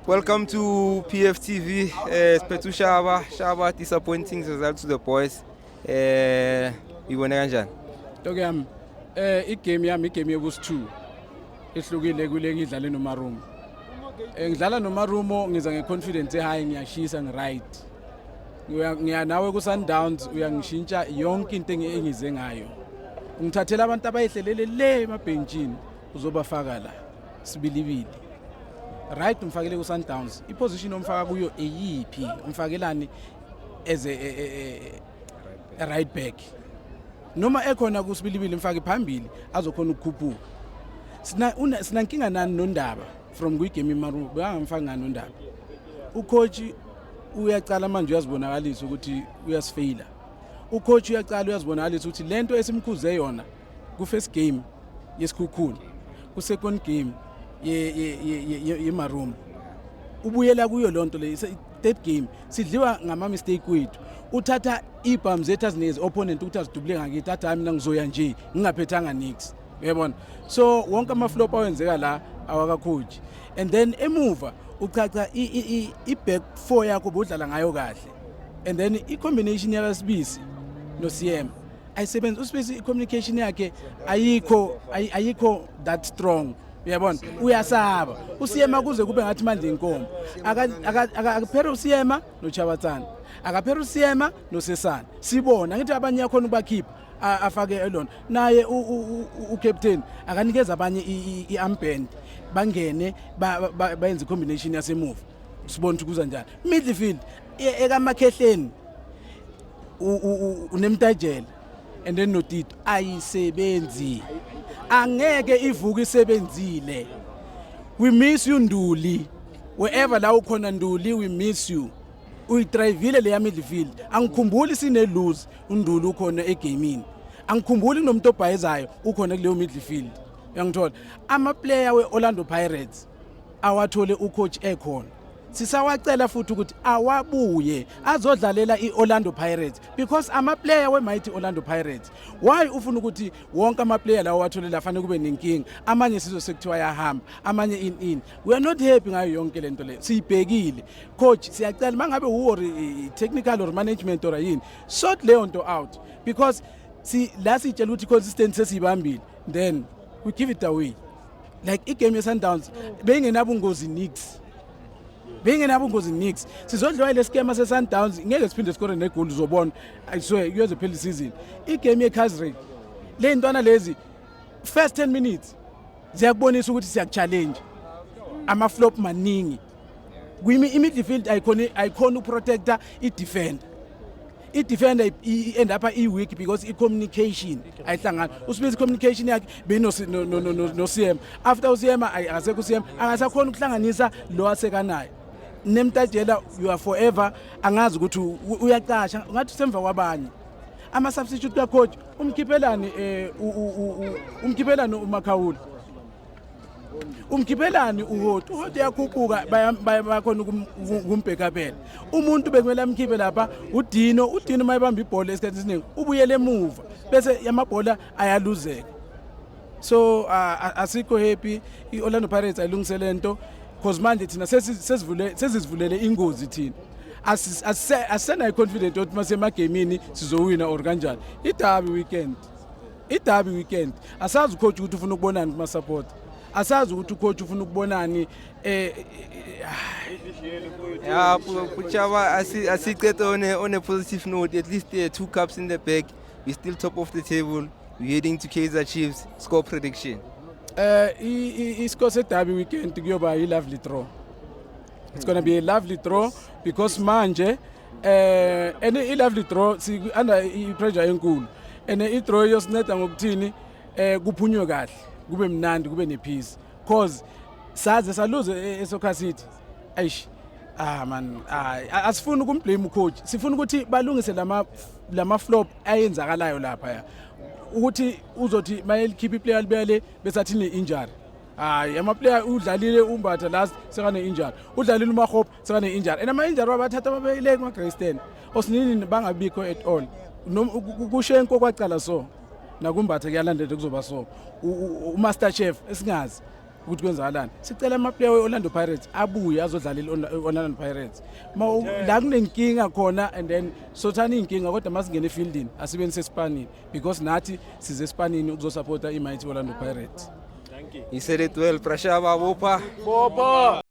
Welcome to PFTV. Siphethe uShaba, Shaba, disappointing result to the boys. Ibone kanjani? Ntoke yami, igame yami, igame yokusi-2 ihlukile kule ngidlale noMarumo. Ngidlala noMarumo, ngiza ngeconfidence high, ngiyashisa, ngiright. Ngiya nawe ku-Sundowns, uyangishintsha yonke into engize ngayo. Ungithathela abantu abayihlelele le emabhentshini, uzobafaka la sibilibili. Right, umfakele ku-Sundowns, iposition omfaka kuyo eyiphi? Umfakelani as a right back? Noma ekhona kusibilibili, mfake phambili azokhona ukukhuphuka. Sina sinankinga nani nondaba from kwigame iMarumo? Bekangamfaki ngani nondaba? Ucoach uyacala manje uyazibonakalisa ukuthi uyasifeyila. Ucoach uyacala uyazibonakalisa ukuthi lento esimkhuze yona ku-first game yeSekhukhune, ku-second game yeMarumo, ubuyela kuyo lonto le. Third game sidliwa ngama-mistake wethu. Uthatha ibhamu zethu azinikeze opponent ukuthi azidubule ngakithi, athi, "Hayi, mina ngizoya nje ngingaphethanga nix." Uyabona? So wonke ama-flop awenzeka la awakacoach. And then emuva uchacha i-back four yakho bodlala ngayo kahle, and then i-combination yakaSibisi no-CM ayisebenzi. USibisi, i-communication yakhe ayikho, ayikho that strong, uyabona? Uyasaba uSiyema kuze kube ngathi manje inkomo. Akaphela uSiyema noChabatsana, akaphela uSiyema noSesana. Sibona ngithi abanye yakhona ukubakhipha, afake elona naye ucaptain, akanikeza abanye i-armband, bangene bayenze i-combination yasemuva, sibone ukuthi kuza njani. Midfield ekaMakhehleni unemtajela and then noTito ayisebenzi, angeke ivuke isebenzile. We miss you, Nduli, wherever la ukhona. Nduli, we miss you. Uyidrivile leya midfield. Angikhumbuli sine lose uNduli ukhona egamini. Angikhumbuli kunomuntu obhayizayo ukhona kuleyo midfield. Uyangithola? Ama player we-Orlando Pirates awathole ucoach ekhona, sisawacela futhi ukuthi awabuye azodlalela i-Orlando Pirates because ama-player we-mighty Orlando Pirates. Why ufuna ukuthi wonke ama-player lawo watholela fanele kube nenkinga? Amanye sizwe sekuthiwa ayahamba, amanye in in We are not happy ngayo yonke lento leyo. Siyibhekile, coach, siyacela mangabe or technical or management or yini, sort leyo nto out because si la sitshela ukuthi consistency sesiyibambile, then we give it away. Like igame ye-Sundowns beyingenabungozi nix, beyingenabungozi nix. Sizodliwa ile skema se-Sundowns, ngeke siphinde sikore negoli, uzobona. I swear, kuyoze phela isizini. Igame ye-Casric, le ntwana lezi first 10 minutes ziyakubonisa ukuthi siyakuchallenge. Ama-flop maningi kwimi i-midfield, ayikhoni ukuprotecta i-defender. I-defender i-end up i-weak because i-communication ayihlangani. Usibiza i-communication yakhe beno-CM. After uCM akasekho, uCM akasakhona ukuhlanganisa lo asekanayo nemtajela. You are forever, angazi ukuthi uyacasha ngathi usemva kwabanye. Ama-substitute kacoach, umkhiphelani umkhiphelani uMakhawula, umkhiphelani uHoti? UHoti uyakhuphuka, bayakhona ukumbhekapela. Umuntu bekumele amkhiphe lapha uDino. UDino uma ebamba ibhola esikhathini esiningi ubuyele emuva, bese amabhola ayaluzeka. So asikho happy. I-Orlando Pirates ayilungise lento cause manje thina sesizivulele ingozi thina. Asisenayo i-confident ukuthi masemagemini sizowina or kanjani. I-derby weekend, i-derby weekend, asazi ucoach ukuthi ufuna ukubonani kuma-support, asazi ukuthi ucoach ufuna ukubonani. Yeah, Puchaba, asicede on a positive note. At least two cups in the bag. We're still top of the table. We're heading to Kaizer Chiefs. Score prediction. Iscore se-derby weekend kuyoba i-lovely draw. It's going to be a lovely draw because manje and i-lovely draw si under i-pressure enkulu, and i-draw iyosinceda ngokuthini? Kuphunywe kahle, kube mnandi, kube nepeace, cause saze saluze eSoccer City. Eish, ah man, asifuni ukumblame ucoach, sifuna ukuthi balungise lama flop ayenzakalayo lapha ya ukuthi uzothi mayelikhipha iplayer libele bese athi ne-injury. Hayi, ama-player udlalile uMbatha last, sekane-injury. Udlalile uMahop, sekane-injury. And ama-injury wabathatha babeyile kuma-grandstand osinini, bangabikho at all. KuShenko kwacala, so nakuMbatha kuyalandela, kuzoba so. UMaster Chef esingazi. Ukuthi kwenzakalani? Sicela ama-player we-Orlando Pirates abuye azodlala i-Orlando Pirates. Ma la kunenkinga khona, and then sothana iy'nkinga, kodwa masingena efieldini asibeni sesipanini, because nathi size esipanini ukuzosupporta i-mighty Orlando Pirates. He said it well. Prashaba Bopa. Bopa.